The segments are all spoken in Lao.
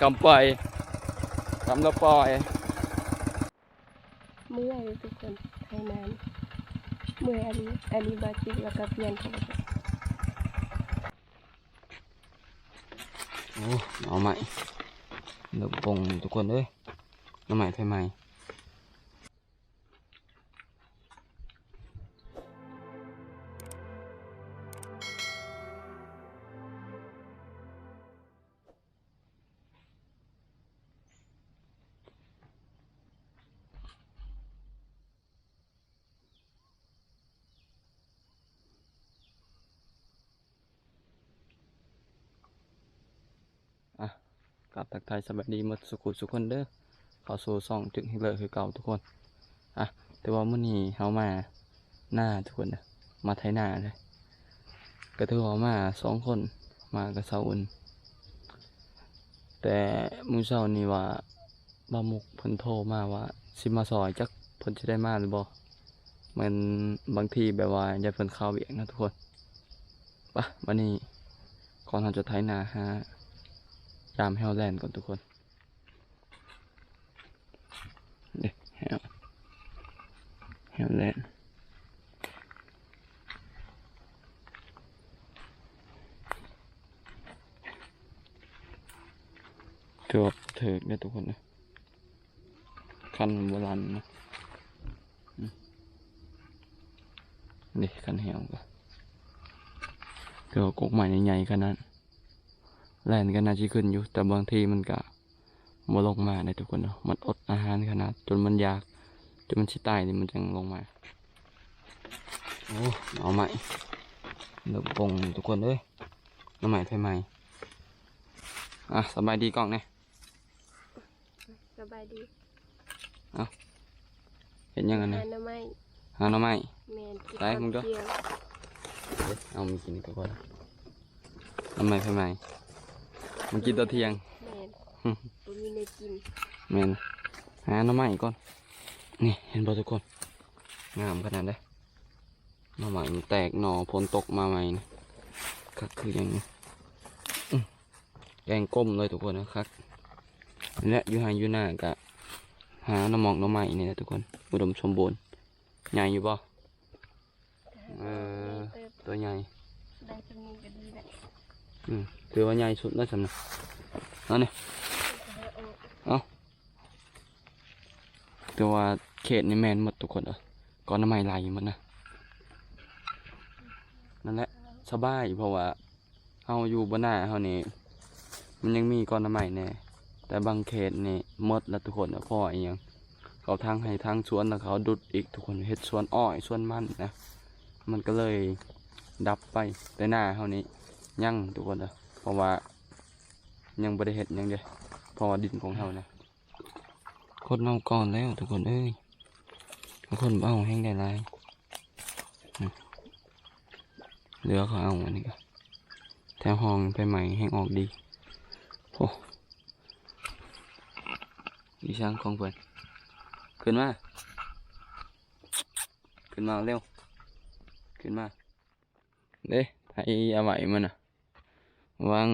ກຳປ່ອຍ ກຳລະປ່ອຍ. ເມື່ອຍເລີຍທຸກຄົນ ໄຖນາ ເມື່ອຍອີ່ຫຼີ ອັນນີ້ບາດຈິກແລ້ວກໍປ່ຽນ. ໂອ້ ໜໍ່ໄມ້ເລີ່ມປົ່ງທຸກຄົນເອີຍ ໜໍ່ໄມ້ໄຟໄໝ້. ອ່ະ ກາບທັກທາຍສະບາຍດີໝົດສູ່ຜູ້ສູ່ຄົນເດີ ເຂົ້າສູ່ຊ່ອງຈຶ່ກຮິເລີຄືເກົ່າທຸກຄົນ. ອ່ະ ແຕ່ວ່າມື້ນີ້ເຮົາມານາທຸກຄົນເດີ ມາໄຖນາເລີຍ ກໍຖືວ່າມາສອງຄົນ ມາກັບຊາວອຸ່ນ. ແຕ່ມື້ເຊົ້ານີ້ວ່າ ບ່າວມຸກເພິ່ນໂທມາວ່າຊິມາຊ່ອຍ ຈັກເພິ່ນຊິໄດ້ມາຫຼືບໍ່ ແມ່ນບາງທີແບບວ່າຢ້ານເພິ່ນຄາວຽກນະທຸກຄົນ. ປະ ບາດນີ້ກ່ອນເຮົາຈະໄຖນາ ຫາຢາມແຮ້ວແລ່ນກ່ອນທຸກຄົນ. ເດ້ ແຮ້ວ ແຮ້ວແລ່ນ ຖືວ່າຖືກເດ້ທຸກຄົນເອີຍ. ຄັນໂບລານນະ ອືມ ນີ້ຄັນແຮ້ວກໍ ແຕ່ວ່າກົກໄມ້ນີ້ໃຫຍ່ຂະໜາດ ແລ່ນກໍໜ້າຊິຂຶ້ນຢູ່ ແຕ່ບາງທີມັນກໍບໍ່ລົງມາເດ້ທຸກຄົນເນາະ. ມັນອົດອາຫານຂະໜາດ ຈົນມັນຢາກ ຈົນມັນຊິຕາຍນີ້ ມັນຈັ່ງລົງມາ. ໂອ້ ໜໍ່ໄມ້ເລີ່ມປົ່ງທຸກຄົນເອີຍ ໜໍ່ໄມ້ໄຟໄໝ້. ອ່ະ ສະບາຍດີກ້ອງແດ່. ສະບາຍດີ. ເອົ້າ ເຮັດຫຍັງອັນນີ້? ຫາໜໍ່ໄມ້. ຫາໜໍ່ໄມ້? ແມ່ນ. ໃສ່ເບິ່ງດູ. ເອົາຂອງທ່ຽງ. ເອີ ເອົາມາກິນກ່ອນ. ໜໍ່ໄມ້ໄຟໄໝ້ ມາກິນຕອນທ່ຽງ. ແມ່ນ. ບໍ່ມີແນວກິນ. ແມ່ນ. ຫາໜໍ່ໄມ້ກ່ອນ. ນີ້ ເຫັນບໍ່ທຸກຄົນ? ງາມຂະໜາດເດ້. ໜໍ່ໄມ້ມັນແຕກໜໍ່ ຝົນຕົກມາໃໝ່ນີ້ ຄັກຄືຫຍັງນີ້. ອື ແກງກົ້ມເລີຍທຸກຄົນ ຄັກ. ແລະ ຢູ່ໄຮ່ຢູ່ນາກະຫາໜໍ່ໝອກໜໍ່ໄມ້ນີ້ແຫຼະທຸກຄົນ ອຸດົມສົມບູນ. ໃຫຍ່ຢູ່ບໍ່? ເອີ ໂຕໃຫຍ່. ໄດ້ສ່ຳນີ້ກໍດີແລ້ວ. ອື ຖືວ່າໃຫຍ່ສຸດແລ້ວສ່ຳນີ້. ເອົານີ້ ເອົາ. ແຕ່ວ່າເຂດນີ້ແມ່ນໝົດທຸກຄົນເອີຍ ກໍໜໍ່ໄມ້ໄຫຼໝົດນະ. ນັ້ນແຫຼະ ສະບາຍ ເພາະວ່າເຮົາຢູ່ບ້ານນາເຮົານີ້ ມັນຍັງມີກໍໜໍ່ໄມ້ແດ່ ແຕ່ບາງເຂດນີ້ໝົດແລ້ວທຸກຄົນ. ເພາະວ່າອີ່ຫຍັງ ເຂົາທາງໄຮ່ທາງສວນ ແລ້ວເຂົາດຸດອີກທຸກຄົນ ເຮັດສວນອ້ອຍສວນມັນນະ ມັນກໍເລີຍດັບໄປ. ແຕ່ນາເຮົານີ້ຍັງທຸກຄົນເອີຍ ເພາະວ່າຍັງບໍ່ໄດ້ເຮັດຫຍັງເດ້ ເພາະວ່າດິນຂອງເຮົານະ. ຄົນເອົາກ່ອນແລ້ວທຸກຄົນເອີຍ ຄົນບໍ່ເອົາແຮງໄດ້ຫຼາຍ. ອືມ ເຫຼືອເຂົາເອົາ. ອັນນີ້ກໍແຖວຫ້ອງໄຟໄໝ້ແຮງອອກດີ. ໂອ້ ອີ່ຫຍັງຂອງເພິ່ນ? ຂຶ້ນມາ ຂຶ້ນມາເລັວ ຂຶ້ນມາ. ເດ້ ໄຖເອົາໄວ້ມື້ນະ ຫວ່າງ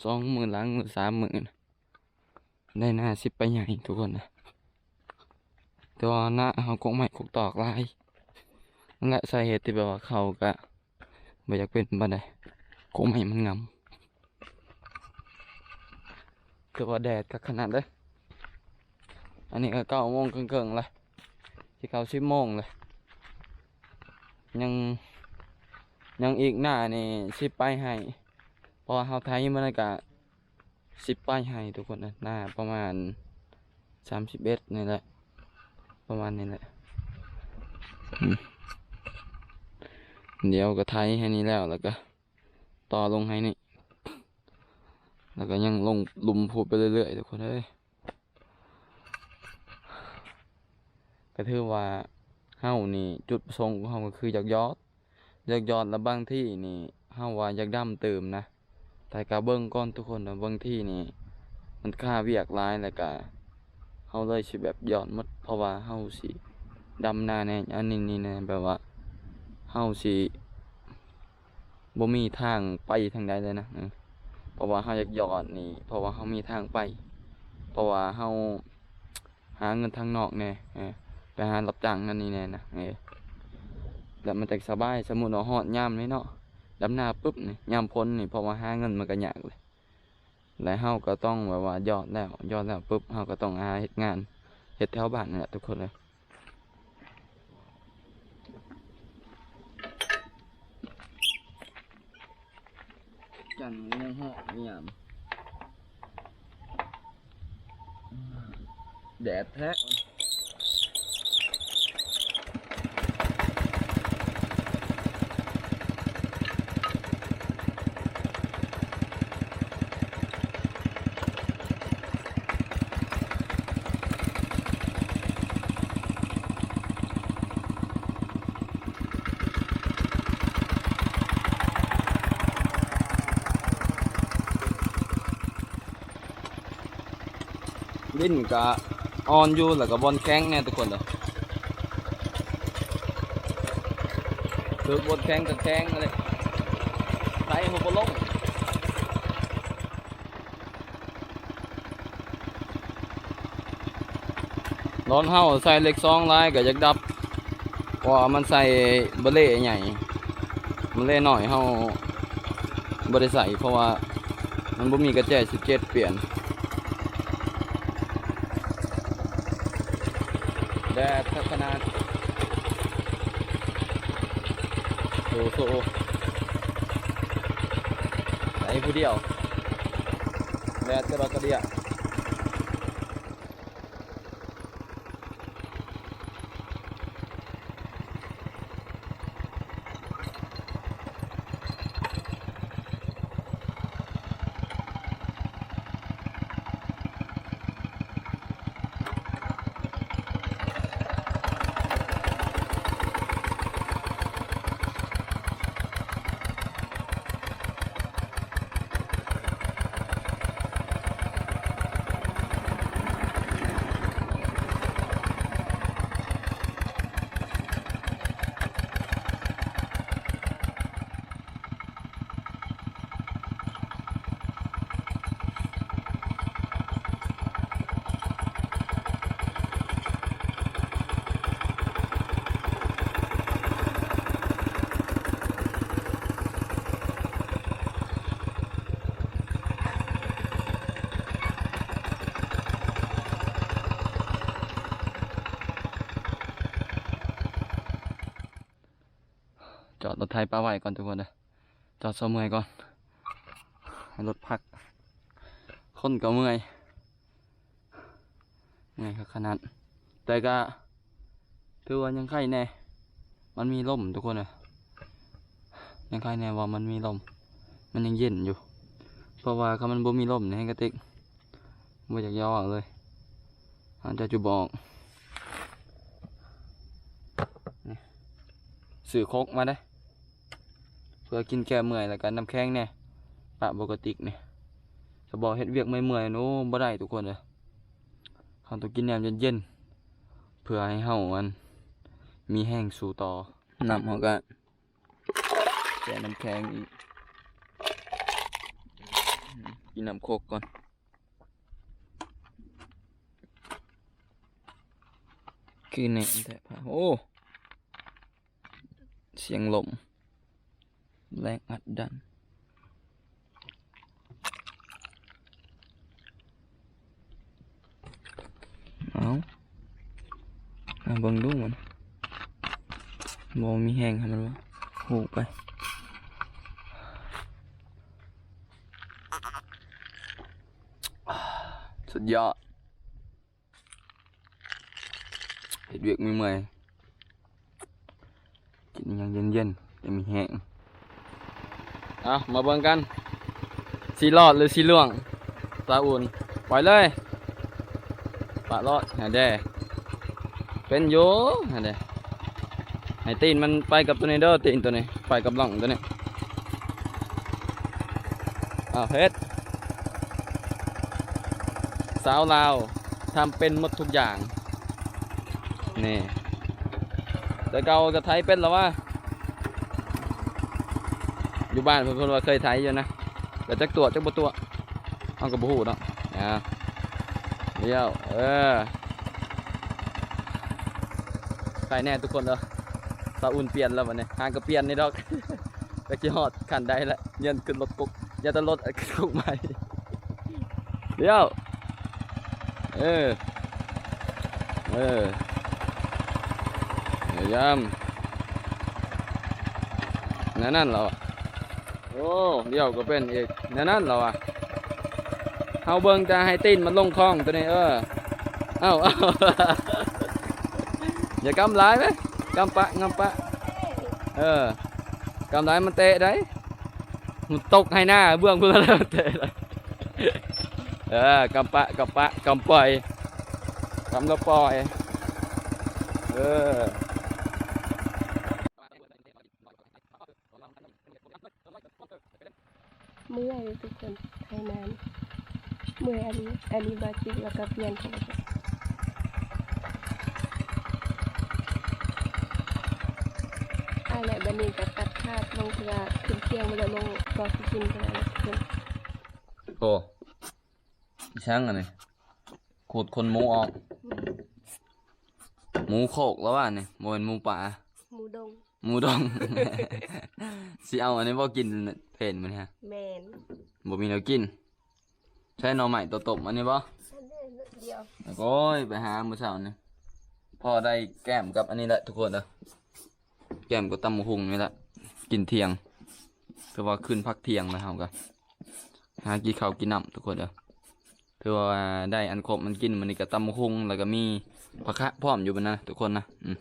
ສອງມື້ຫຼັງ ສາມມື້ນະ ໄດ້ນາສິບປາຍໃຫຍ່ທຸກຄົນນະ. ແຕ່ວ່ານາເຮົາກົກໄມ້ກົກຕອກຫຼາຍ ນັ້ນແຫຼະສາເຫດທີ່ແບບວ່າເຂົ້າກະບໍ່ຢາກເປັນປານໃດ ກົກໄມ້ມັນງຳ. ຄືວ່າແດດຄັກຂະໜາດເດ້. ອັນນີ້ກໍເກົ້າໂມງເຄິ່ງໆ ລະ ຊິເຂົ້າສິບໂມງລະ ຍັງ ຍັງອີກໜ້ານີ້ສິບປາຍໄຮ່ ເພາະວ່າເຮົາໄຖມື້ນັ້ນກະສິບປາຍໄຮ່ທຸກຄົນນະ ໜ້າປະມານສາມສິບເອັດນີ້ແຫຼະ ປະມານນີ້ແຫຼະ. ອືມ ດຽວກໍໄຖໄຮ່ນີ້ແລ້ວ ແລ້ວກໍຕໍ່ລົງໄຮ່ນີ້ ແລ້ວກໍຍັງລົງລຸ່ມພູໄປເລື້ອຍໆ ທຸກຄົນເອີຍ. ກໍຖືວ່າເຮົານີ້ ຈຸດປະສົງຂອງເຮົາກໍຄືຢາກຢອດ ຢາກຢອດ ແລະ ບາງທີນີ້ເຮົາວ່າຢາກດຳຕື່ມນະ ແຕ່ກໍເບິ່ງກ່ອນທຸກຄົນ ບາງທີນີ້ມັນຄາວຽກຫຼາຍ ແລ້ວກໍເຮົາເລີຍຊິແບບຢອດໝົດ ເພາະວ່າເຮົາຊິດຳນາແດ່ ອັນນີ້ນີ້ແດ່ ແບບວ່າເຮົາຊິ ບໍ່ມີທາງໄປທາງໃດເລີຍນະ ເອີ ເພາະວ່າເຮົາຢາກຢອດນີ້ ເພາະວ່າເຮົາມີທາງໄປ ເພາະວ່າເຮົາຫາເງິນທາງນອກແດ່ ເອີ ໄປຫາຮັບຈ້າງນັ້ນນີ້ແດ່ນະ ເອີ ແລ້ວມັນຈັກສະບາຍ. ສົມມຸດວ່າຮອດຍາມນີ້ເນາະ ດຳນາປຶບນີ້ ຍາມຝົນນີ້ ເພາະວ່າຫາເງິນມັນກໍຍາກເລີຍ ແລະເຮົາກໍຕ້ອງແບບວ່າຢອດແລ້ວ ຢອດແລ້ວປຶບ ເຮົາກໍຕ້ອງຫາເຮັດງານ ເຮັດແຖວບ້ານນີ້ແຫຼະທຸກຄົນເອີຍ. ຈັນຍັງເຫາະຍາມ ແດດແທ້. ດິນກະອ່ອນຢູ່ ແລ້ວກະບ່ອນແຂງແດ່ທຸກຄົນເດີ ຖືກບ່ອນແຂງກະແຂງຫັ້ນແຫຼະ ໄຖຫົວບໍ່ລົງ. ດອນເຮົາໃສ່ເຫຼັກສອງຫຼາຍກໍຢາກດັບ ເພາະວ່າມັນໃສ່ເບເລ່ໃຫຍ່ ເບເລ່ນ້ອຍເຮົາບໍ່ໄດ້ໃສ່ ເພາະວ່າມັນບໍ່ມີກະແຈສິບເຈັດປ່ຽນ. ແດດຄັກຂະໜາດ ໂອ້ໂຫ ໃສ່ຜູ້ດຽວ ແດດກະດອກກະເດຍ. ຈອດລົດໄຖປະໄວ້ກ່ອນທຸກຄົນເດີ ຈອດເຊົາເມື່ອຍກ່ອນ ໃຫ້ລົດພັກ ຄົນກໍເມື່ອຍ ເມື່ອຍຄັກຂະໜາດ ແຕ່ກະຖືວ່າຍັງໄຄແດ່ ມັນມີລົມທຸກຄົນເອີຍ ຍັງໄຄແດ່ວ່າມັນມີລົມ ມັນຍັງເຢັນຢູ່ ເພາະວ່າຄັນມັນບໍ່ມີລົມນີ້ແຮງກະຕິກ ບໍ່ຢາກເວົ້າເລີຍ ອາດຈະຈຸບອອກ. ນີ້ ຊື້ຄົກມາເດ້ ເພື່ອກິນແກ້ເມື່ອຍ ແລ້ວກະນ້ຳແຂງແດ່ ປະບໍ່ກະຕິກນີ້ ສະບອກເຮັດວຽກເມື່ອຍໆ ໂອ້ ບໍ່ໄດ້ທຸກຄົນເອີຍ ເຮົາຕ້ອງກິນແນວເຢັນໆ ເພື່ອໃຫ້ເຮົາ ອັນ ມີແຮງສູ້ຕໍ່. ນ້ຳເຮົາກະ ແຊ່ນ້ຳແຂງອີກ ກິນນ້ຳໂຄກກ່ອນ ຄືແໜ້ນແທ້ ໂອ້ ສຽງລົມ ແຮງອັດດັນ. ເອົາ ເອົາເບິ່ງດູມັນ ບໍ່ມີແຮງໃຫ້ມັນ ໂຫ ໄປ ສຸດຍອດ. ເຮັດວຽກເມື່ອຍໆ ກິນຫຍັງເຢັນໆ ຈັ່ງມີແຮງ. ເອົາ ມາເບິ່ງກັນ ຊິລອດຫຼືຊິລ່ວງ ສາວອຸ່ນ ໄປເລີຍ ປະລອດ ຫັ້ນເດ້ ເປັນຢູ່ ຫັ້ນເດ້ ໃຫ້ຕີນມັນໄປກັບໂຕນີ້ເດີ ຕີນໂຕນີ້ໄປກັບລ່ອງໂຕນີ້ ເອົາ ເຮັດ ສາວລາວ ທຳເປັນໝົດທຸກຢ່າງ ນີ້ ແຕ່ເກົ່າກໍໄຖເປັນລະວະ ຢູ່ບ້ານເພິ່ນ ເພິ່ນວ່າເຄີຍໄຖຢູ່ນະ ແຕ່ຈັກຕົວະຈັກບໍ່ຕົວະ ເຮົາກໍບໍ່ຮູ້ເນາະ ອ່າ ລ້ຽວ ເອີ ໄປແນ່ທຸກຄົນເດີ. ສາວອຸ່ນປ່ຽນແລ້ວບັດນີ້ ຫາກໍປ່ຽນນີ້ດອກ. ຈັກຊິຮອດຂັ້ນໃດລະ ຢ້ານຂຶ້ນລົດກົກ ຢ້ານແຕ່ລົດ ຂຶ້ນກົກໃໝ່. ລ້ຽວ ເອີ ເອີ ພະຍາຍາມ ແນວນັ້ນແຫຼະ. ໂອ້ ລ້ຽວກໍເປັນອີກ ແນວນັ້ນລະວະ. ເຮົາເບິ່ງແຕ່ໃຫ້ຕີນມັນລົງຄອງໂຕນີ້ ເອີ. ເອົ້າ ເອົ້າ ຢ່າກຳຫຼາຍເວີຍ ກຳປະ ກຳປະ ເອີ ກຳຫຼາຍມັນເຕະໄດ໋ ມັນຕົກໃຫ້ໜ້າເບື້ອງພຸ້ນແລ້ວເຕະໄດ໋. ເອີ ກຳປະ ກຳປະ ກຳປ່ອຍ ກຳແລ້ວປ່ອຍ ເອີ. ເມື່ອຍເລີຍທຸກຄົນ ໄຖນານ ເມື່ອຍອີ່ຫຼີ. ອັນນີ້ບາຈິກ ແລ້ວກໍປ່ຽນໄປແລ້ວ. ອ່າ ແລະ ບັດນີ້ກໍຕັດພາບລົງທີ່ວ່າຂຶ້ນທ່ຽງໄປແລ້ວ ລົງກໍຊິກິນໄປແລ້ວທຸກຄົນ. ໂອ້ ອີຫຍັງອັນນີ້ ຂູດຂົນໝູອອກ. ອືມ ໝູໂຄກແລ້ວວ່ານີ້ ບໍ່ແມ່ນໝູປ່າ ໝູດົງ ໝູດົງ. ຊິເອົາອັນນີ້ບໍ່ກິນເພນມື້ນີ້? ແມ່ນ ບໍ່ມີແນວກິນ. ໃຊ້ໜໍ່ໄມ້ຕົວຕົ້ມອັນນີ້ບໍ່? ອັນນີ້ດຽວ. ໂອ້ຍ ໄປຫາມື້ເຊົ້ານີ້ ພໍໄດ້ແກ້ມກັບອັນນີ້ແຫຼະທຸກຄົນເດີ. ແກ້ມກັບຕຳບັກຫຸ່ງນີ້ແຫຼະ ກິນທ່ຽງ ຄືວ່າຄືນພັກທ່ຽງແລ້ວ ເຮົາກໍຫາກິນເຂົ້າກິນນ້ຳທຸກຄົນເດີ. ຖືວ່າໄດ້ອັນຄົບມັນກິນມື້ນີ້ ກໍຕຳບັກຫຸ່ງ ແລ້ວກໍມີຜັກຄະພ້ອມຢູ່ບັດນັ້ນນະທຸກຄົນນະ. ອືມ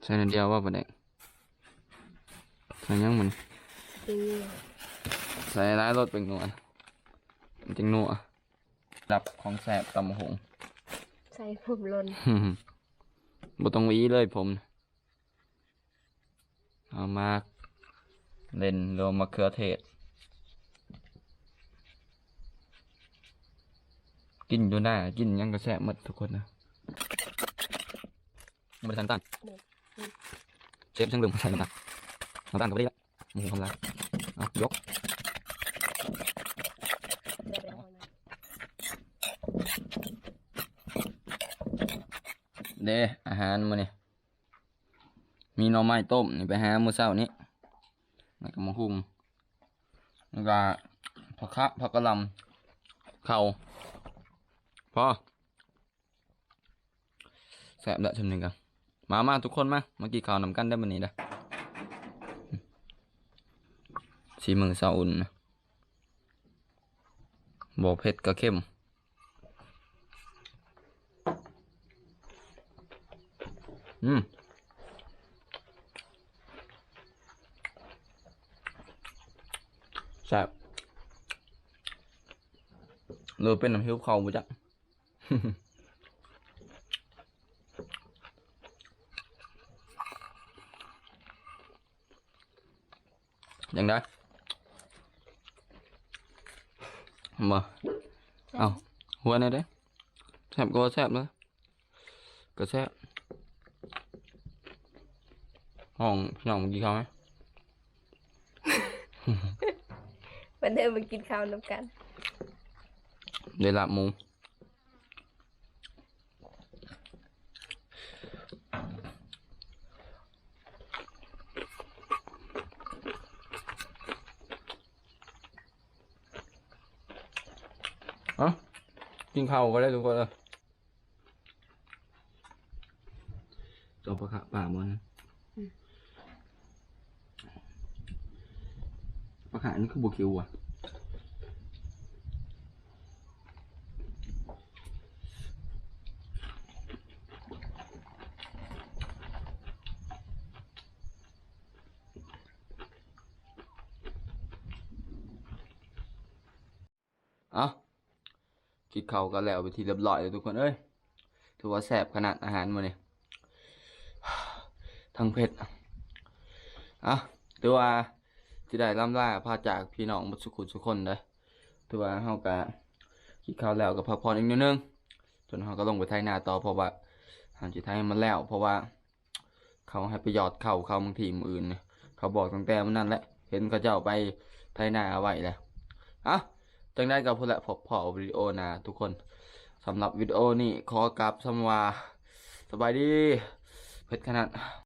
ໃສ່ໜ້ອຍດຽວບໍ່ປາແດກ? ໃສ່ຫຍັງມັນ? ເປັງນົວ. ໃສ່ຫຼາຍໂລດເປັງນົວ ມັນຈັ່ງນົວ. ລະດັບຂອງແຊບຕຳບັກຫຸ່ງ ໃສ່ຜົມຫຼົ່ນ ບໍ່ຕ້ອງຫວີເລີຍຜົມ. ເອົາໝາກເລັ່ນ ຫຼືວ່າມະເຂືອເທດ ກິນຢູ່ໜ້າ ກິນຫຍັງກໍແຊບໝົດທຸກຄົນນະ. ບໍ່ໄດ້ໃສ່ນ້ຳຕານ ເຊຟເຊິ່ງເລີ່ມໃສ່ນ້ຳຕານ ນ້ຳຕານກໍບໍ່ໄດ້ລະ ໝູທຳລາຍ. ເອົາ ຍົກ ເດ້ ອາຫານມື້ນີ້ ມີໜໍ່ໄມ້ຕົ້ມນີ້ ໄປຫາມື້ເຊົ້ານີ້ ແລ້ວກໍໝາກຫຸ່ງ ແລ້ວກໍຜັກຄະ ຜັກກະຫຼ່ຳ ເຂົ້າ ພໍ ແຊບແລ້ວຊ່ຳນີ້ກໍ ມາ ມາທຸກຄົນ ມາ ມາກິນເຂົ້ານຳກັນເດີ້ມື້ນີ້ເດີ້. ສີມືສາວອຸ່ນນະ ບໍ່ເຜັດກໍເຄັມ. ອືມ ແຊບ ຫຼືເປັນນ້ຳຫິວເຂົ້າບໍ່ຈັກ. ຈັ່ງໃດ ບໍ່? ເອົ້າ ຫົວແດ່ເດ້ ແຊບກໍວ່າແຊບເລີຍ ກໍແຊບ. ຫ້ອງພີ່ນ້ອງມາກິນເຂົ້າໄໝ? ມາເດີ ມາກິນເຂົ້ານຳກັນ ໄດ້ລາບໝູ. ເອົ້າ ກິນເຂົ້າກໍໄດ້ທຸກຄົນເອີຍ. ເຈົ້າປາຂະປາບໍ່ນະ? ອືມ ປາຂະອັນນີ້ຄືບໍ່ຄິວຫວະ? ເອົ້າ ກິນເຂົ້າກໍແລ້ວເປັນທີ່ຮຽບຮ້ອຍແລ້ວທຸກຄົນເອີຍ. ຖືວ່າແຊບຂະໜາດອາຫານມື້ນີ້ ທັງເຜັດ. ເອົ້າ ຖືວ່າຊິໄດ້ລ່ຳລາພາຈາກພີ່ນ້ອງໝົດສູ່ຄົນສູ່ຄົນເດີ້. ຖືວ່າເຮົາກະກິນເຂົ້າແລ້ວກໍພັກຜ່ອນອີກໜ້ອຍໜຶ່ງ ສ່ວນເຮົາກໍລົງໄປໄຖນາຕໍ່ ເພາະວ່າເຮົາຊິໄຖໃຫ້ມັນແລ້ວ ເພາະວ່າ ເຂົາໃຫ້ໄປຢອດເຂົ້າ ເຂົາບາງທີມື້ອື່ນນີ້ ເຂົາບອກຕັ້ງແຕ່ມື້ນັ້ນແຫຼະ ເຫັນເຂົາເຈົ້າໄປໄຖນາໄວ້ແຫຼະ. ເອົ້າ ຈັ່ງໃດກໍພຸ້ນແຫຼະ ພົບພໍ້ວິດີໂອໜ້າທຸກຄົນ. ສຳລັບວິດີໂອນີ້ຂໍກັບຄຳວ່າ ສະບາຍດີ ເຜັດຂະໜາດ.